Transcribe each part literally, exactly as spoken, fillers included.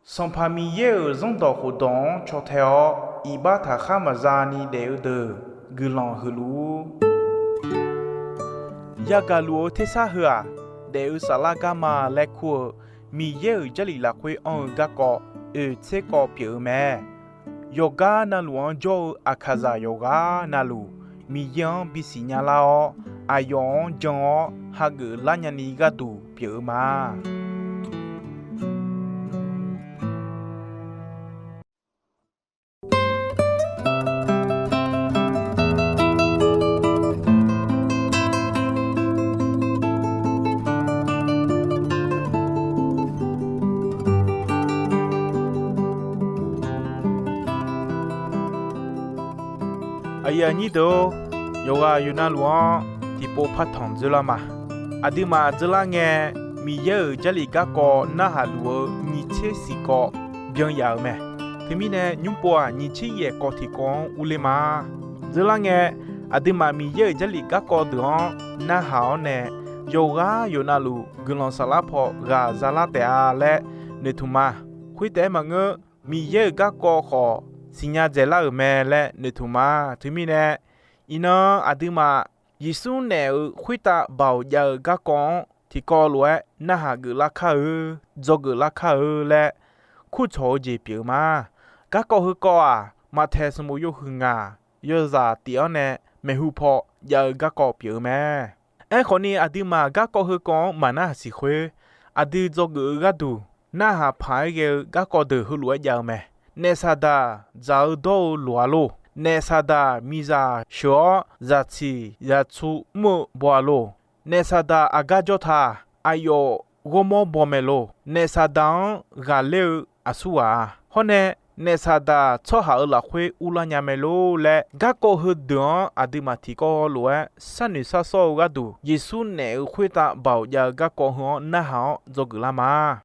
Sanqpaq Miqyaer-euq zanrdawq khofdawq-anr caw tae-awr, iqbax taqkhar maqza ni daef-eu deuq guiqlanq huiq luf-ur. Yagaq luf-eu tersar heu-aq, daef-eu saflar garma laer kur-eu Miqyaer-euq Jarlif lafkhoer anr-eu garkawv oeq tser kawv pyeuf-eu mae. Yawqgar navluf-anr jawr-eu aqkaqzaq yawqghaq navluf, Miqyaer-anr bisiq nya lar-awr, aqyawf-anr jan-awr hageuf lar nyani gharduq pyeuf-eu ma. Aqyuif aqnyir deuq-or, yawqghaq yawqnavluf-anr tiqpov partanq dzeurlar ma. Aqduimaf dzeurlar ngae, Miqyaer-euq Jarlif garkawv narhaq luf-eu nyiqtser siq kawv byanyaf-euq mae. Teumirnae nymr pov-aq, nyiqtser yaef kawv tiqkawv-anr urler ma. Dzeurlar ngae, aqduimaf Miqyaer-euq Jarlif garkawv deuq-anr narhaq-awr nae, yawqghaq yawqnavluf guiqlanq saflar paw ghaq zalar taef-a laer noeqtmq ma. Khoertaef-aer maqngeur, Miqyaer-euq garkawv khawf siqnya dzaeqlar-euq mae laer noeqtmq ma. Teumirnae, iqnan aqduimaf Yeqsur naef-euq khoertav baoq jav-eu garkawv-anr tiqkawv lof-aer narhaq geuflar kar-eu, dzawgeuf lar kar-eu laer kurcawq-eu jeq pyeuf-eu ma. Garkawv heukawv-aq, Maqtaeq sanqbof yawhuiq ngaq yawzaq tif-anr nae maeqhu paw jav-eu garkawv pyeuf-eu mae. Aerkhawf ni, aqduimaf garkawv heukawv-anr maqnarhaq siq khoer, aqdui dzawgeuf-eu gharduq narhaq paq-aer ghae-eu garkawv deuq heulof-aer jav-eu mae. Naef saqdaq dzaq-eu dawr-eu loq-a lor. Naef saqdaq miqzaq sheuq-awr, zaqtsiq zaqtsu mr-eu baw-a lor. Naef saqdaq aqgar jawr ta, aqyawf ghawrmawr baw mae lor. Naef saqdaq-anr ghaqler-eu aqsur ghaq-a. Hawr nae, naef saqdaq tsawrhaq-euq lafkhoer urlar nya mae lor laer, garkawv heudeuq-anr aqduimaf tiqkawv lof-aer sharnoeq sharsawr-eu gharduq, Yeqsur naef-euq khoertav baoq jav-eu garkawv heu-anr narhaq-awr dzawgeuf lar ma.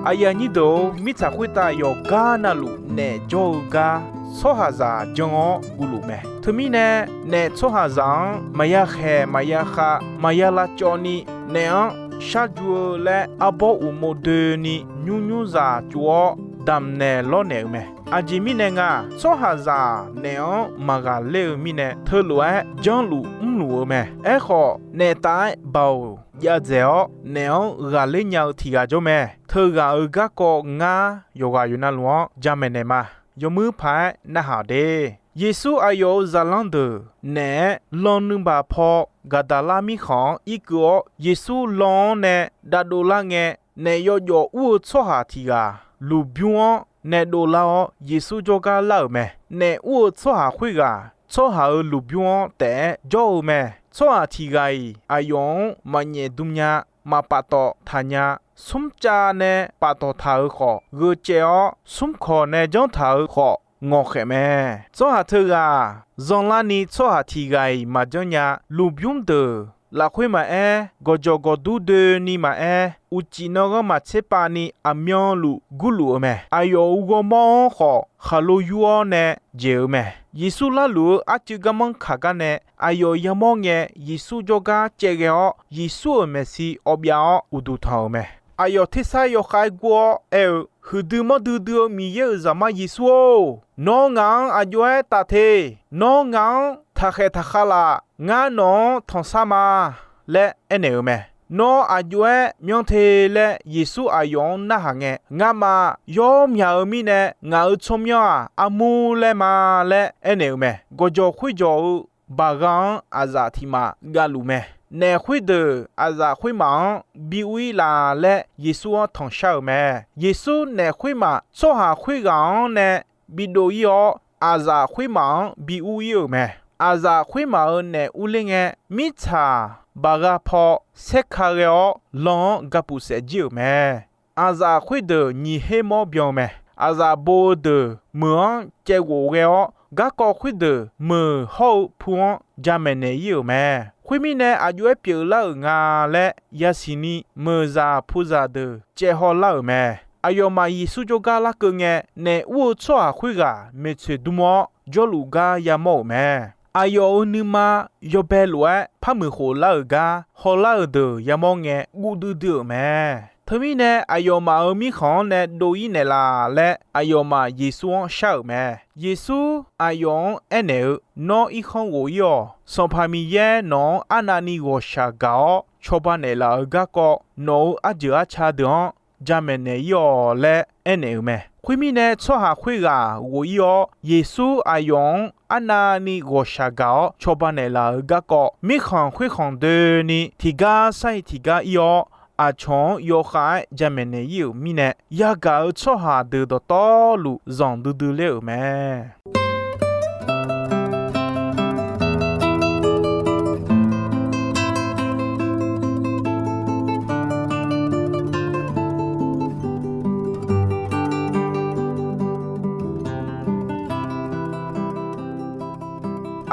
Aqyuif aqnyir deuq-or, mirtsaq khoertav yawqgar navluf naef jawr-eu gar tsawrhaqzaq jan-awr guvluf mae. Teumirnae, naef tsawrhaqzaq-anr maqya khaeq maqya khav maqya lavcawv ni, naef-anr sharju-eu laer arbawr uqmov doeni nymr nymr zaq cuf-awr damqnaeq lawrnaeq-eu mae. Aqjeq mirnae nga, tsawrhaqzaq naef-anr maqghaqler-eu mirnae, teulof-aer janrluf mrluf-eu mae. Aerkhawf, naef taf-aer baoq jav dzaeq-awr naef-anr ghaqler nya-eu tiq ghaq jawr mae. Teughaq-euq garkawv ngar yawqghaq yawqnavluf-anr jamaeq naeq ma. Yawmuir paq-aer narhaq de. Yeqsur aqyawf-euq zaqlanr deuq naeq-aer lan nuibaq paw Gaqdaqlar mirkhanq-anr irkeuv-awr, Yeqsur lan-anr nae dav dovlar ngae, naef yawjawf ur-eu tsawrhaq tiq ghaq lmqbymr-anr nae dovlar-awr, Yeqsur jawrgar lar-euq mae. Naef ur-eu tsawrhaq khoerghaq tsawrhaq-euq lmqbymr-anr taef-aer jawr-eu mae. Tsawrhaq tiq ghaq-iq aqyawf-anr maqnyaef dm nya, maqpaftawf taq nya. Smrcav nae paftawf taq-euq khawf gheu caev-awr, smrkawq nae janr taq-euq khawf ngawqkhaef mae. Tsawrhaq teughaq zanlarni tsawrhaq tiq ghaq-iq maqjanr nya. Lmqbymr deuq lafkhoer maqaer, gawqjawq gawqdur doeni maqaer, uqcif nanghanr maqtser pav ni aqmyanluf gurluf-eu mae. Aqyawf-euq ghawrmawr-anr khawf khaqlo yur-awr nae jeq-eu mae. Yeqsur larluf-eu arcuiv garmanr kaq gar nae aqyawf yamawr ngae, Yeqsur jawrgar caevghae-awr, Yeqsur-euq maeqshi awbyav-awr uqduq tanq-euq mae. Aqyawf tersar yawkhav-aer gur-awr aer-eu, Huiqdui manrdui dui-eu Miqyaer-euq Zaqmar Yeqsur-or, nawr ngaq-anr aq jov-aer taf te. Nawr ngaq-anr taqkhaeq taqkhav laf. Ngar nawq-anr tanqsar ma laer aernaeq-eu mae. Nawr aq jov-aer myanr te laer Yeqsur aqyawf-anr narhaq ngae, Ngamaf yawr myaq-eu mirnae ngaq-euq tsawrmyanr-aq armur laer ma laer aernaeq-eu mae. Gawqjawq khoerjawq-eu baq gha-anr aqzaf tiq maf ghavluf mae. Naef khoerdeuq aqzaf khoermaf-anr bi ur-ir laf laer Yeqsur-anr tanqshar-euq mae. Yeqsur naef khoermaf tsawrhaq khoerghaq-anr nae bidov-ir-awr, aqzaf khoermaf-anr bi ur-ir-euq mae. Aqzaf khoermaf-euq naef urler ngae, mirtsaq baq gha paw saerka ghae-awr lan-anr gapuf saef jir-euq mae. Aqzaf khoerdeuq nyiq her mawr byan-eu mae. Aqzaf bo-eu deuq meuq-anr caevghof ghae-awr, garkawv khoerdeuq meuq hawr-eu pu-anr jamaeq naeq-ir-euq mae. Khoermirnae, aqjox-aer pyeuflar-euq nga laer yasiq ni meuqzaq puzaq deuq caevhaw lar-euq mae. Aqyawfmaf Yeqsur jawrgar larkeuv ngae, naef ur-eu tsawrhaq khoerghaq maeqtsoeq dm-awr, jawrluf gar yamawr-euq mae. Aqyawf-euq nuima yawbae lof-aer par muiq khof lar-euq gar hawlar-euq deuq yamawr ngae, guv duidui-euq mae. Teumirnae, aqyawfmaf-euq mirkhanq-anr nae dov-ir naeqlaf laer, aqyawfmaf Yeqsur-anr shar-euq mae. Yeqsur aqyawf-anr aernaeq-eu, Nawr irkhanr ghof-ir-awq. Sanqpaq Miqyaer nawq-anr arnavni ghawqshaq gaq-awr cawba naeqlaf-euq garkawv, nawq-euq arjeuq arca deuq-anr jamaeq naeq-ir-awq laer aernaeq-euq mae. Khoermirnae, tsawrhaq khoerghaq ghof-ir-awr, Yeqsur aqyawf-anr arnavni ghawqshaq gaq-awr cawba naeqlaf-euq garkawv, mirkhanq khoerkhanq doeni tiqgar sar-iq tiqgar ir-awr, aqcawq-anr yawkhav-aer jamaeq naeq-ir-euq mirnae, yagaq-euq tsawrhaq deuq dawqtawvluf zanq duidui ler-euq mae.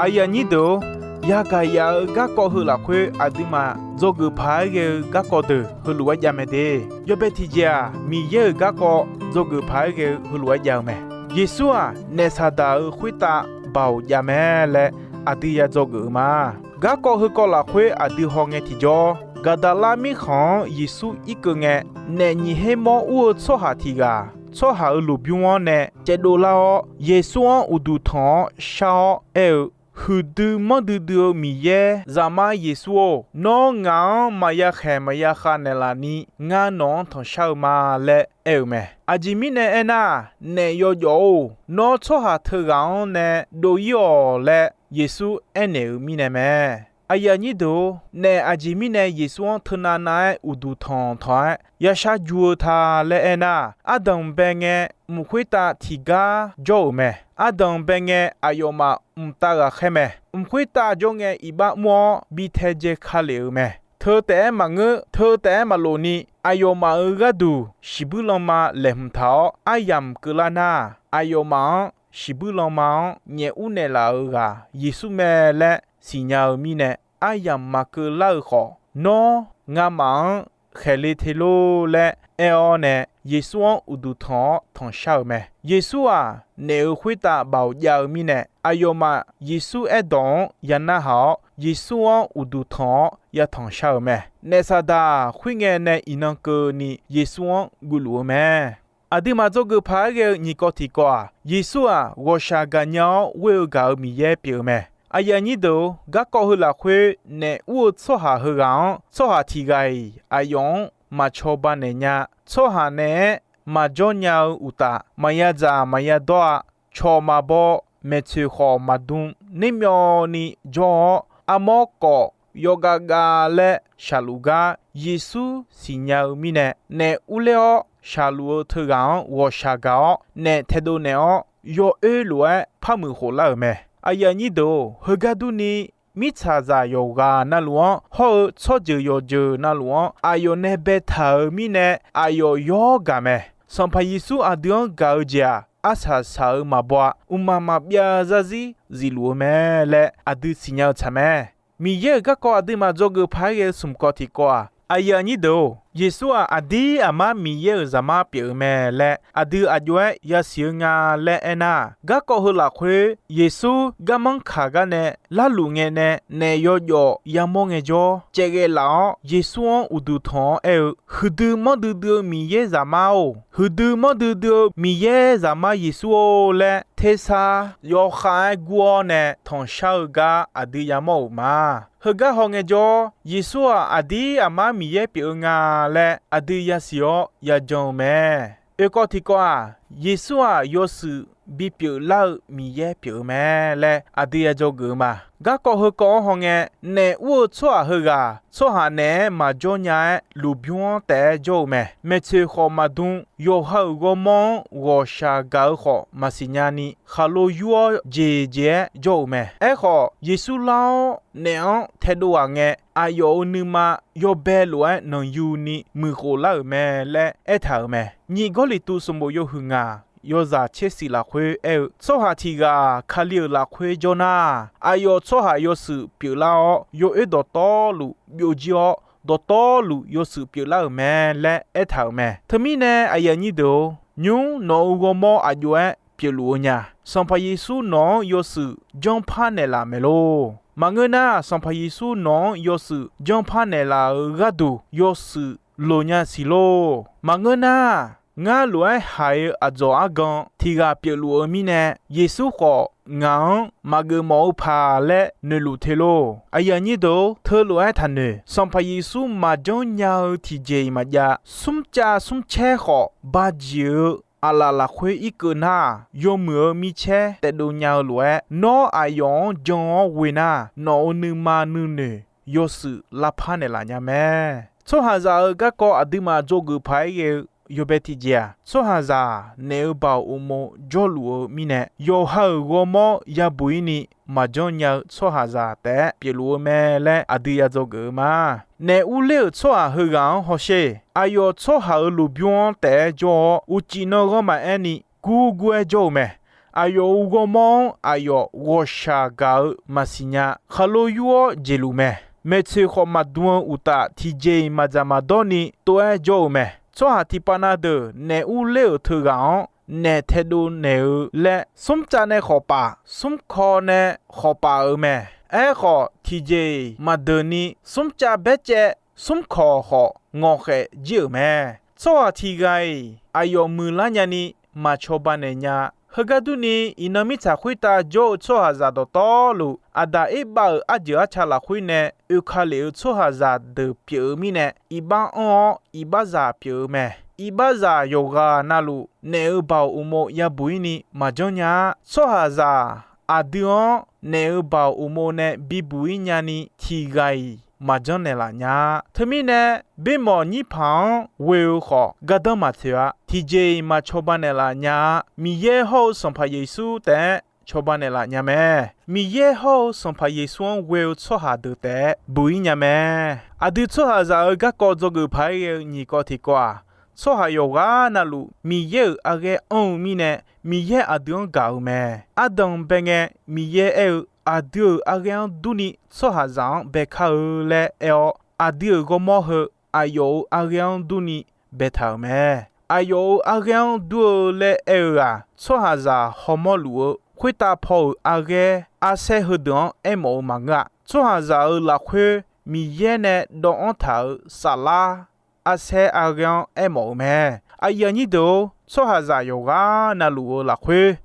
Aqyuif aqnyir deuq-or, yagaq yaf-eu garkawv heu lafkhoer aqduimaf dzawgeuf paq-aer ghae-eu garkawv deuq heulof-aer jav mae de. Yawbae tiqjeq-aq, Miqyaer-euq garkawv dzawgeuf paq-aer ghae-eu heulof-aer jav-eu mae. Yeqsur-aq, naefsaqdaq-euq khoertav baoq jav mae laer aqdui ya dzawgeuf-eu ma. Garkawv heukawv lafkhoer aqdui hawngae tiqjawr, Gaqdaqlar mirkhanq-anr Yeqsur irkeuv ngae, naef nyiq her mawr ur-eu tsawrhaq tiq ghaq, tsawrhaq-euq lmqbymr-anr nae caevdov lar-awr, Yeqsur-anr uqduq tanq-awr shar-awr aer-eu, Huiqdui manrdui dui-eu Miqyaer, Zaqmar Yeqsur-or, nawr ngaq-anr maqya khaeq maqya khav naeqlaf ni, ngar nawq-anr tanqshar-eu ma laer aer-eu mae. Aqjeq mirnae aernar, naef yawjawf-or, nawr tsawrhaq teughaq-anr nae dov-ir-awq laer Yeqsur aernaeq-euq mirnae mae. Aqyuif aqnyir deuq-or, naef aqjeq mirnae Yeqsur-anr teunav nav-aer uqduq tanq tanq-aer yashar ju-eu ta laer aernar, ardanq bae ngae mq khoertav tiqgar jawr-euq mae. Ardanq bae ngae aqyawfmaf mqtav ghaqkhaer mae. Mq khoertav jawr ngae iqbax mr-awr bi taedzae ka lef-euq mae. Teu taef-aer maqngeur, teu taef-aer maqlof ni, aqyawfmaf-euq gharduq shiqbuir lanma laeqhmq taq-awr aryamq keuvlar nar, aqyawfmaf-anr shiqbuir lanma-anr nyaef ur naeqlaf-euq ghaq Yeqsur mae laer siqnya-eu mirnae, aryamq maqkeuv lar-eu khawf, nawr ngamaf-anr khaeq le te lor laer aer-awr nae, Yeqsur-anr uqduq tanq-awr tanqshar-euq mae. Yeqsur-aq, naef-euq khoertav baoq jav-eu mirnae, aqyawfmaf Yeqsur aerdawq-anr ya narhaq-awr, Yeqsur-anr uqduq tanq-awr ya tanqshar-euq mae. Naef saqdaq khoerngae nae iqnan keuvni Yeqsur-anr guvluf-eu mae. Aqduimaf dzawgeuf paq-aer ghae-eu nyiq kawv tiqkawv-aq, Yeqsur-aq, ghawqshaq gaqnya-awr ghoer-eu gaq-euq Miqyaer pyeuf-eu mae. Aqyuif aqnyir deuq-or, garkawv heu lafkhoer naef ur-eu tsawrhaq heughaq-anr, tsawrhaq tiq ghaq-iq aqyawf-anr maqcawba naeq nya. Tsawrhaq naeq-aer maqjawr nya-eu uqtaf, maqya dzaq maqya dawr-a. Cawq maqbaw, maeqtsoeq khawf maqdm, nermyawvni jawr-awr, armawr kawf yawgav gav laer shaqluf gar Yeqsur siqnya-eu mirnae, naef urler-awr shaqluf-eu teughaq-anr ghawqshaq gaq-awr naef taedov naeq-awr, yawoer lof-aer par muiqkhof lar-euq mae. Aqyuif aqnyir deuq-or, heugar durni, mirtsaqzaq yawqghaq navluf-anr hawr-eu tsawrjeuq yawqjeuq navluf-anr aqyawf nae baetaq-euq mirnae, aqyawf yawr gaq mae. Sanqpaq Yeqsur aqdui-anr gaq-eu jeq-aq, arsaq saq-euq maqbaw-a. Mqmaq maqbyav zarzir zifluf-eu mae laer aqdui siqnya-eu tsaq mae. Miqyaer-euq garkawv aqduimaf dzawgeuf paq-aer ghae-eu smq kawv tiqkawv-aq, aqyuif aqnyir deuq-or, Yeqsur-aq, aqdir aqmar Miqyaer-euq Zaqmar pyeuf-eu mae laer aqdui aqjox-aer yasiq-eu nga laer aernar, garkawv heu lafkhoer Yeqsur garmanr kaq gar nae larluf ngae nae naef yawjawf yamawr ngaejawr, caevghae laf-awr Yeqsur-anr uqduq tanq-awr aer-eu, Huiqdui manrdui dui-eu Miqyaer Zaqmar-or, huiqdui manrdui dui-eu Miqyaer Zaqmar Yeqsur-or laer tersar yawkhav-aer gur-awr nae tanqshar-eu gar aqdui yamawr-euq ma. Heugar haw ngaejawr, Yeqsur-aq, aqdir aqmar Miqyaer pyeuf-eu nga laer aqdui yasiq-awr yajan-eu mae. Oekawv tiqkawv-aq, Yeqsur-aq, yawshuif bipyeuf lar-eu Miqyaer pyeuf-eu mae laer aqdui ya dzawgeuf-eu ma. Garkawv heukawv-anr hawngae, naef ur-eu tsawrhaq heughaq, tsawrhaq naeq-aer maqjawr nya-aer lmqbymr-anr taef-aer jawr-eu mae. Maeqtsoeq khawf maqdm, yawqha-euq ghawrmawr-anr ghawqshaq gaq-eu khawf maqsiq nyani, khaqlo yur-awr jeq jeq-aer jawr-euq mae. Aerkhawf, Yeqsur lar-awr naef-anr taedov ghaq ngae, aqyawf-euq nuima yawbae lof-aer nanqyuni muiqkhof lar-euq mae laer aertaq-euq mae. Nyiq Gawrliqtu sanqbof yawhuiq ngaq yawzaq tser shif lafkhoer aer-eu, tsawrhaq tiq ghaq Kali-euq lafkhoer jawr nar, aqyawf tsawrhaq yawshuif pyeuflar-awr, yawoer dawqtawvluf byovjir-awr, dawqtawvluf yawshuif pyeuflar-euq mae laer aertaq-euq mae. Teumirnae aqyuif aqnyir deuq-or, nymr nawq-euq ghawrmawr aq jov-aer pyeufluf-eu nya. Sanqpaq Yeqsur nawq-anr yawshuif janrpar naeqlaf maeq lor. Maqngeur nar, Sanqpaq Yeqsur nawq-anr yawshuif janrpar naeqlaf-euq gharduq yawshuif loq nya siq lor. Maqngeur nar, ngar lof-aer haiq-eu aqdzawq argan tiq ghaq pyeufluf-eu mirnae, Yeqsur khawf ngaq-anr maqgeuf mawf-eu paq laer noeqluf te lor. Aqyuif aqnyir deuq-or, teulof-aer taqnoeq. Sanqpaq Yeqsur maqjanr nya-eu tiqjeq-iq maqjav, smrcav smrcaer khawf bajiq-eu aqlaf lafkhoer irkeuv nar, yawmuiq-eu micaer taedov nya-eu lof-aer, nawr aqyawf-anr jan-awr ghoe nar, nawq-euq nuima nuinoeq yawshuif lavpar naeqlaf nya mae. Tsawrhaqzaq-euq garkawv aqduimaf dzawgeuf paq-aer ghae-eu yawbae tiqjeq-aq, tsawrhaqzaq naef-eu baoq uqmov jawrluf-eu mirnae, yawqha-euq ghawrmawr yabuq-ir ni maqjanr nya-eu tsawrhaqzaq taef-aer pyeufluf-eu mae laer aqdui ya dzawgeuf-eu ma. Naef urler-euq tsawrhaq heughaq-anr hawsher. Aqyawf tsawrhaq-euq lmqbymr-anr taef-aer jawr-awr, uqcif nan ghanr maqaer ni gurgur-aer jawr-eu mae. Aqyawf-euq ghawrmawr-anr aqyawf ghawqshaq gaq-eu maqsiq nya. Khaqlo yur-awr jeqluf mae. Maeqtsoeq khawf maqdm-eu uqtaf, tiqjeq-iq maqdzaq maqdawr ni tov-aer jawr-eu mae. Tsawrhaq tiqpav na deuq naef urler-euq teughaq-anr naef taedov naeq-eu laer, smrcav nae khawf paf, smrkaw nae khawf paf-euq mae. Aerkhawf, tiqjeq-iq maqdeuq ni smrcav baercaev, smrkawq khawf ngawqkhaef jir-euq mae. Tsawrhaq tiq ghaq-iq aqyawf muiqlar nyani maq cawba naeq nya. Heugar durni, iqnan mirtsaq khoertav jawr-eu tsawrhaqzaq dawqtawvluf, Aqdaq Erbav-euq arjeuq arca lafkhoer nae oeka lef-eu tsawrhaqzaq deuq pyeuf-eu mirnae, iqbax anr-awr iqbaxzaq pyeuf-eu mae. Iqbaxzaq yawqghaq navluf naef-euq baoq uqmov yabuq-ir ni maqjanr nya-a. Tsawrhaqzaq aqdui-anr naef-euq baoq uqmov nae bibuq-ir nyani tiq ghaq-iq maqjanr naeqlaf nya-a. Teumirnae, bermawq nyir paq-anr ghoe-eu khawf gardanr maqtsoeq-a. Tiqjeq-iq maq cawba naeqlaf nya-a. Miqyaer hawr-eu Sanqpaq Yeqsur taef-aer cawba naeqlaf nya mae. Miqyaer hawr-eu Sanqpaq Yeqsur-anr ghoe-eu tsawrhaq deuq taef-aer buq-ir nya mae. Aqdui tsawrhaqzaq-euq garkawv dzawgeuf paq-aer ghae-eu nyiq kawv tiq kawv-aq, tsawrhaq yawqghaq navluf Miqyaer-euq arghaer anr-eu mirnae, Miqyaer aqdui-anr gaq-euq mae. Ardanq bae ngae, Miqyaer aer-eu, aqdui-euq arghaer-anr durni tsawrhaqzaq-anr baekar-eu laer aer-awr, aqdui-euq ghawrmawr heu aqyawf-euq arghaer-anr durni baetaq-euq mae. Aqyawf-euq arghaer-anr dur-eu laer aer-eu-aq, tsawrhaqzaq hawmawr luf-eu khoertav paw-euq arghaer arsaer heudeuq-anr aermawf-eu maqngeur-a. Tsawrhaqzaq-euq lafkhoer Miqyaer nae dawvanr taq-euq saflar arsaer arghaer-anr aermawf-eu mae. Aqyuif aqnyir deuq-or, tsawrhaqzaq yawqghaq navluf-eu lafkhoer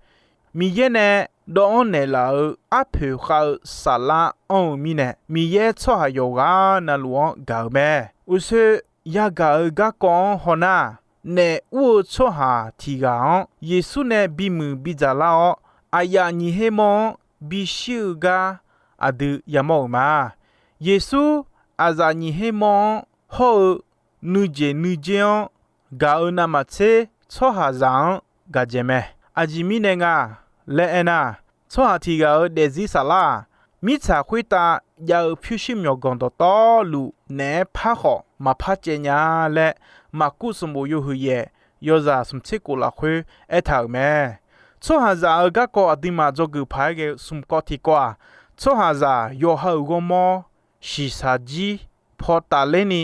Miqyaer nae dawvanr naeqlaf-eu arpoeq khav-eu saflar anr-eu mirnae, Miqyaer tsawrhaq yawqghaq navluf-anr gaq-eu mae. Uqshoe yagaq-eu garkawv-anr hawnar, naef ur-eu tsawrhaq tiq ghaq-anr Yeqsur nae bimuiq bidzaq lar-awr, aqyaf nyiq her mawr-anr bishir-eu gar aqdui yamawr-euq ma. Yeqsur aqzaf nyiq her mawr-anr hawr-eu nuijeq nuijer-anr gaq-eu navmaqtser tsawrhaqzaq-anr gaqdzaeq mae. Aqjeq mirnae nga laer aernar, tsawrhaq tiq ghaq-euq daefzir saflar-aq, mirtsaq khoertav jav-eu pyurshuir myawqganq dawqtawvluf naeq-aer par khawf maqpar caev nya laer, Maqkuv sanqbof yawhuiq yaef yawzaq smq tser kof lafkhoer aertaq-euq mae. Tsawrhaqzaq-euq garkawv aqduimaf dzawgeuf paq-aer ghae-eu smq kawv tiq kawv-aq, tsawrhaqzaq yawqha-euq ghawrmawr shiqshaq jir paw tafler ni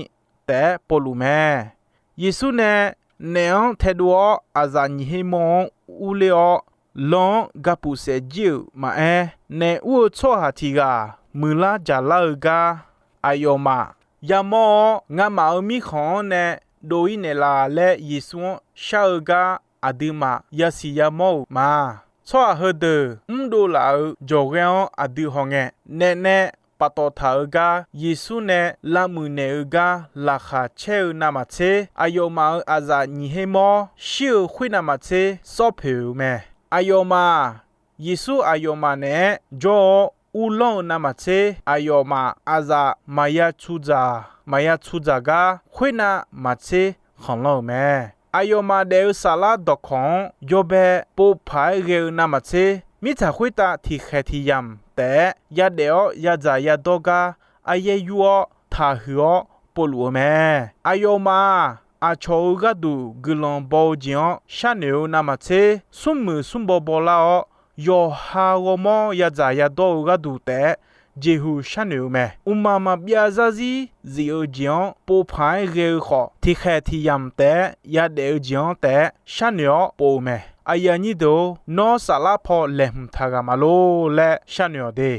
taef-aer povluf mae. Yeqsur nae naef-anr taedov-awr aqzaf nyiq her mawr-anr urler-awr, lan-anr gapuf saef jir-euq maqaer, naef ur-eu tsawrhaq tiq ghaq muiqlar jaqlar-eu gar aqyawfmaf yamawr-awr, ngamaf-euq mirkhanq-anr nae dov-ir naeqlaf laer Yeqsur-anr shar-eu gar aqduimaf yasiq yamawr-euq ma. Tsawrhaq heudeuq mrdov laf-euq jawqghaer-anr aqdui hawngae, naef nae paftawf taq-eu gar Yeqsur nae lavmuiq naeq-eu gar laqkhaq caer-eu navmaqtser, aqyawfmaf-euq aqzaf nyiq her mawr shir-eu khoer navmaqtser sawr poeq-euq mae. Aqyawfmaf-aq, Yeqsur aqyawfmaf naeq-aer jawr-awr uvlanr-eu navmaqtser, aqyawfmaf aqzaf maqya tsudzaq maqya tsudzaq gar khoernav maqtser khanqlanr-euq mae. Aqyawfmaf daef-eu saflar dawqkawq-anr yawbae pov paq-aer ghae-eu navmaqtser, mirtsaq khoertav tiqkhaeq tiqyamq taef-aer yadaef-awr yadzaq yadawr gar aryaer yur-awr taqhuiq-awr povluf-eu mae. Aqyawfmaf-aq, aqcawq-euq gharduq guiqlanq baw-eu jeq-anr sharnoeq-eu navmaqtser, smrmuiq smrbaw bawlar-awr, yawqha ghawrmawr yadzaq yadawr-eu gharduq taef-aer jeqhu sharnoeq-eu mae. Mqmaq maqbyav zarzir zif-eu jeq-anr pov paq-aer ghae-eu khawf, tiqkhaeq tiq yamq taef-aer yadaef-eu jeq-anr taef-aer sharnoeq-awr pov-eu mae. Aqyuif aqnyir deuq-or, nawr saflar paw laeqhmq taq ghaq ma lor laer sharnoeq-awq de.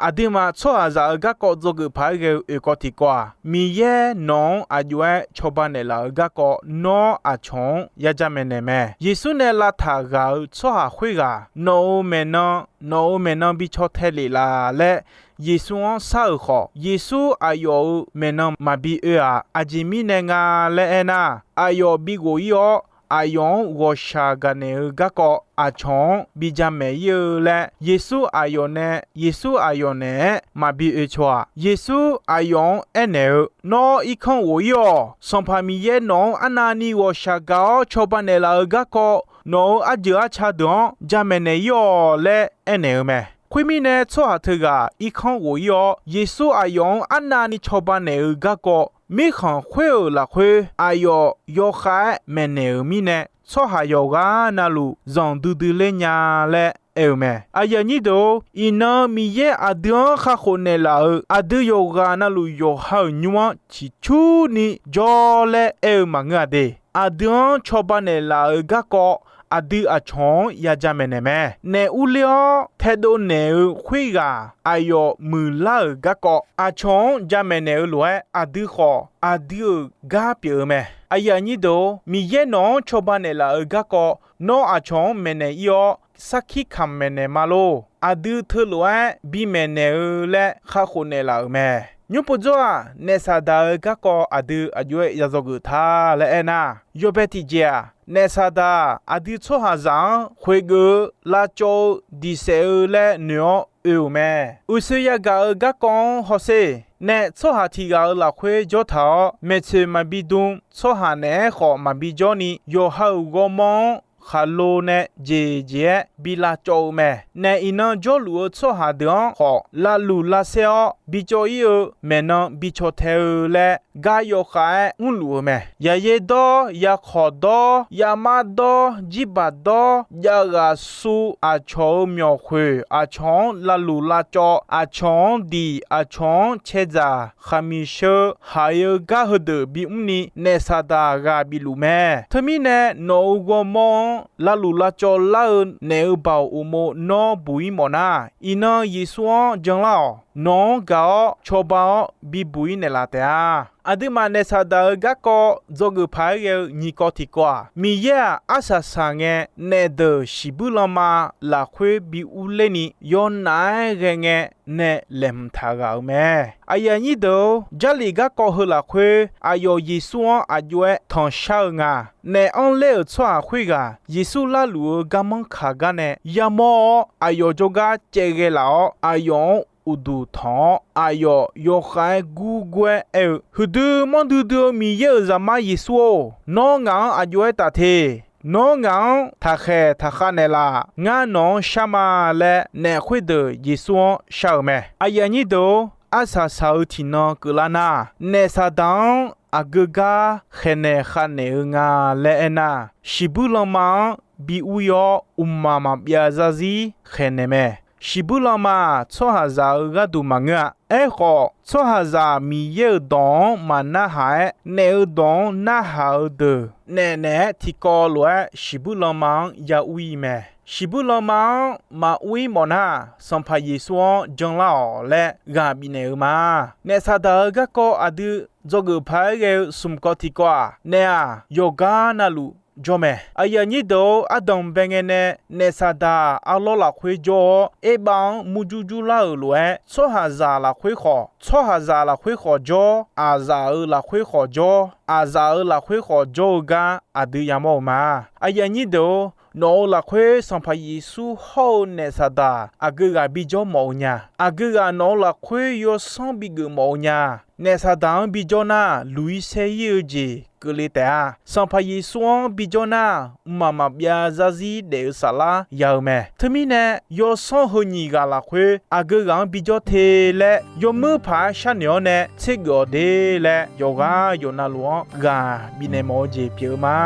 Aqduimaf tsawrhaqzaq-euq garkawv dzawgeuf paq-aer ghae-eu oeq kawv tiq kawv-aq, Miqyaer nawq-anr aq jov-aer cawba naeqlaf-euq garkawv nawr aqcawq-anr ya jamaeq naeq mae. Yeqsur nae lavtaq ghaq-euq tsawrhaq khoerghaq nawq-euq maeqnan, nawq-euq maeqnan bi caw tae lef laf laer Yeqsur-anr shar-euq khawf, Yeqsur aqyawf-euq maeqnan maqbi oe-aq. Aqjeq mirnae nga laer aernar, aqyawf bi ghof-ir-awr, aqyawf-anr ghawqshaq gaqnaeq-eu garkawv aqcawq-anr bi jamaeq-ir-eu laer, Yeqsur aqyawf nae, Yeqsur aqyawf naeq-aer maqbi oe caw-aq. Yeqsur aqyawf-anr aernaeq-eu, Nawr irkanr ghof-ir-awq. Sanqpaq Miqyaer nawq-anr arnavni ghawqshaq gaq-awr cawba naeqlaf-euq garkawv, nawq-euq arjeuq arca deuq-anr jamaeq naeq-ir-awq laer aernaeq-eu mae. Khoermirnae, tsawrhaq teughaq irkanr ghof-ir-awr, Yeqsur aqyawf-anr arnavni cawba naeq-eu garkawv mirkhanq khoer-euq lafkhoer aqyawf yawkhav-aer maeqnaeq-euq mirnae, tsawrhaq yawqghaq navluf zanqdui dui ler nya laer aer-eu mae. Aqyuif aqnyir deuq-or, iqnan Miqyaer aqdui-anr kakhof naeqlaf-euq aqdui yawqghaq navluf yawqha-euq nymr-anr ciqcurni jawr laer aer-eu maqngeur-a de. Aqdui-anr cawba naeqlaf-euq garkawv aqdui aqcawq-anr ya jamaeq naeq mae. Naef urler-awr taedov naeq-eu khoerghaq aqyawf muiqlar-euq garkawv aqcawq-anr jamaeq naeq-eu lof-aer, aqdui khawf aqdui-euq gar pyeuf-eu mae. Aqyuif aqnyir deuq-or, Miqyaer nawq-anr cawba naeqlaf-euq garkawv nawr aqcawq-anr maeqnaeq-ir-awr, sarkir kamq maeqnaeq ma lor. Aqdui teulof-aer bimaeq naeq-eu laer kakhof naeqlaf-euq mae. Nymr povdzawr-aq, naef Saqdaq-euq garkawv aqdui aq jov-aer ya dzawgeuf ta laer aernar, yawbae tiqjeq-aq, naef Saqdaq aqdui tsawrhaqzaq-anr khoeqgeuf-eu, lavcawv-eu, diq saef-eu laer noeq-awr oe-euq mae. Uqshoe yagaq-eu garkawv-anr hawsher. Naef tsawrhaq tiq ghaq-euq lafkhoer jawr taq-awr, maeqtsoeq maqbi dm, tsawrhaq naeq-aer khawf maqbi jawrni, yawqha-euq ghawrmawr-anr khaqlo nae jeq jeq-aer bi lavcawv-eu mae. Naef iqnan jawrluf-eu tsawrhaq deuq-anr khawf lavluf lavsaer-awr, bicawv-ir-eu maeqnan bi caw tae-eu laer gar yawkhav-aer mrluf-eu mae. Yaqyaer dawr, yaqkawq dawr, yamar dawr, jirbaq dawr, javghaq suv, aqcawq-euq myawq khoeq, aqcawq-anr lavluf lavcawv, aqcawq-anr diq, aqcawq-anr caedzaq, khaqmiq sheu, haiq-eu gar heudeuq bimr ni naef Saqdaq ghaq bif luf mae. Teumirnae nawq-euq ghawrmawr-anr lavluf lavcawv lar-eu naeq-eu baoq uqmov nawr buq-ir mawfnar, iqnan Yeqsur-anr janlar-awq. Nawq-anr gaq-awr cawba-awr bibuq-ir naeqlaf taef-a. Aqduimaf naef Saqdaq-euq garkawv dzawgeuf paq-aer ghae-eu nyiq kawv tiq kawv-aq, Miqyaer-aq arsaq saq ngae naef deuq shiqbuir lanma lafkhoer bi urler ni, yawnaf-aer ghae ngae nae laeqhmq taq ghaq-euq mae. Aqyuif aqnyir deuq-or, Jarlif garkawv heu lafkhoer aqyawf Yeqsur-anr aq jov-aer tanqshar-eu nga. Naef anrler-euq tsawrhaq khoerghaq Yeqsur larluf-eu garmanr kaq gar nae yamawr-awr, aqyawf jawrgar caevghae laf-awr, aqyawf-anr uqduq tanq-awr, aqyawf yawkhav-aer gurgur-aer aer-eu, Huiqdui manrdui dui-eu Miqyaer-euq Zaqmar Yeqsur-or, nawr ngaq-anr aq jov-aer taf te. Nawr ngaq-anr taqkhaeq taqkhav naeqlaf. Ngar nawq-anr shar ma laer, naef khoerdeuq Yeqsur-anr shar-euq mae. Aqyuif aqnyir deuq-or, arsaq saq-eu tiqnan keuvlar nar, naef Saqdaq-anr aqgeu gar khaeqnaeq khavnaeq-eu nga laer aernar, shiqbuir lanma-anr bi ur-ir-awr, uqmaq maqbyav zarzir khaeqnaeq mae. Shiqbuir lanma-aq, tsawrhaqzaq-euq gharduq maqngeur-a. Aerkhawf, tsawrhaqzaq Miqyaer-euq dawq-anr maqnarhaq-aer, naef-euq dawq-anr narhaq-eu deuq naef naeq-aer tiqkawv lof-aer shiqbuir lanma-anr ya ur-ir mae. Shiqbuir lanma-anr maqur-ir mawfnar, Sanqpaq Yeqsur-anr janlar-awq laer ghaq bifnaeq-eu ma. Naef Saqdaq-euq garkawv aqdui dzawgeuf paq-aer ghae-eu smq kawv tiq kawv-aq, naef-aq yawqgar navluf jawr mae. Aqyuif aqnyir deuq-or, ardanqbae ngae nae naef Saqdaq arlawr lafkhoer jawr-awr, erbav-anr murjur jurlar-euq lof-aer, tsawrhaqzaq lafkhoer khawf, tsawrhaqzaq lafkhoer khawf jawr, aqzaf-euq lafkhoer khawf jawr, aqzaf-euq lafkhoer khawf jawr-eu gar aqdui yamawr-eu ma. Aqyuif aqnyir deuq-or, Nawq-euq lafkhoer Sanqpaq Yeqsur hawr-eu naef Saqdaq aqgeu ghaq bijawr mawf-eu nya. Aqgeu ghaq nawq-euq lafkhoer yawsanr bigeuf mawf-eu nya. Naef Saqdaq-anr bijawr nar, luq-ir saer-ir-eu jeq keuvle taef-a. Sanqpaq Yeqsur-anr bijawr nar, mqmaq maqbyav zarzir daef-eu saflar ya-eu mae. Teumirnae, yawsanr heu nyiq ghaq lafkhoer aqgeu ghaq-anr bijawr te laer, yawmuir paq-aer sharnoeq-awr nae tsergeuf-awq de laer, yawqghaq yawqnavluf-anr ghaq bifnaeq mawf-eu jeq pyeuf-eu ma.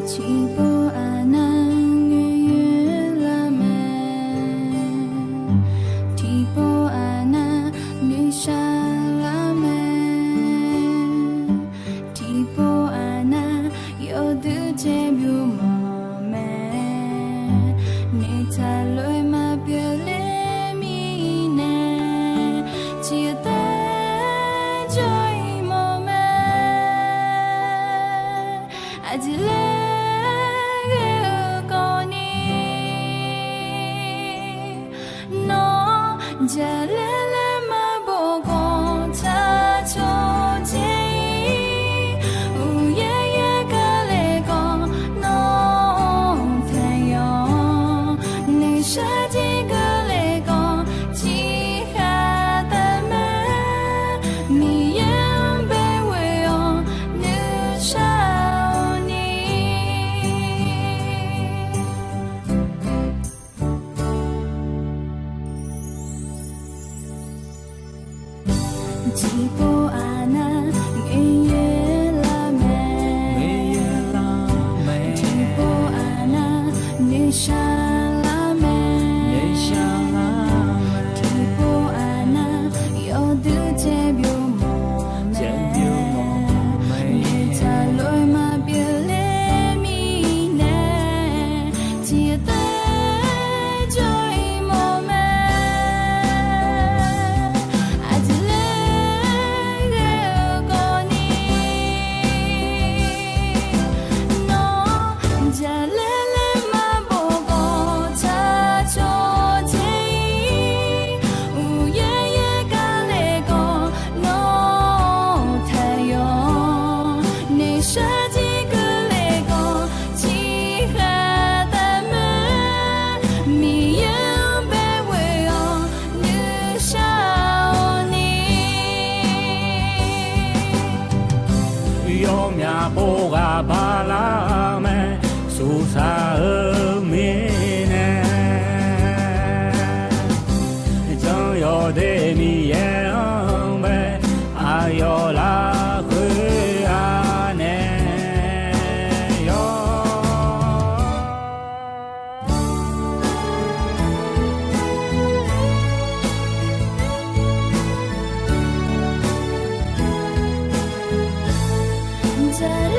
Tiqpov aqnav noeqyoer lar mae. Tiqpov aqnav noeqshaq lar mae. Tiqpov aqnav yawduq jeq byov mawf mae. Noeqtaq lof-aer maqpyeuf ler mirnae, tiqtaer jawr-ir mawf mae. Aqjeq laer ghae-eu kawvni, nawr jaqlaer laer maqbof khawf tsaq cawq dzae-ir. Uqyaer yaer keuvle khawf nawr taeq yawq, noeqshaq jeq keuvle khawf ciqkhaq taf mae. Miqyaer-anr bae ghoe-awr nuishar-awr ni. Tiqpov aqnav noeqyaer lar mae. Tiqpov aqnav noeqshaq lar mae. Tiqpov aqnav yawduq jeq byov mawf mae. Noeqtaq lof-aer maqpyeuf ler mirnae, tiqtaer jawr-ir mawf mae. Aqjeq laer ghae-eu kawvni, nawr jaqlaer laer maqbof khawf tsaq cawq dzae-ir. Uqyaer yaer keuvle khawf nawr taeq yawq, noeqshaq jeq keuvle khawf ciqkhaq taf mae. Miqyaer-anr bae ghoe-awr nuishar-awr ni. Yawmyaq pov ghaq bala mae, suqsaq-eu mirnae. Jan yawqde Miqyaer-anr bae, aqyawf lafkhoer anae yawq. Jan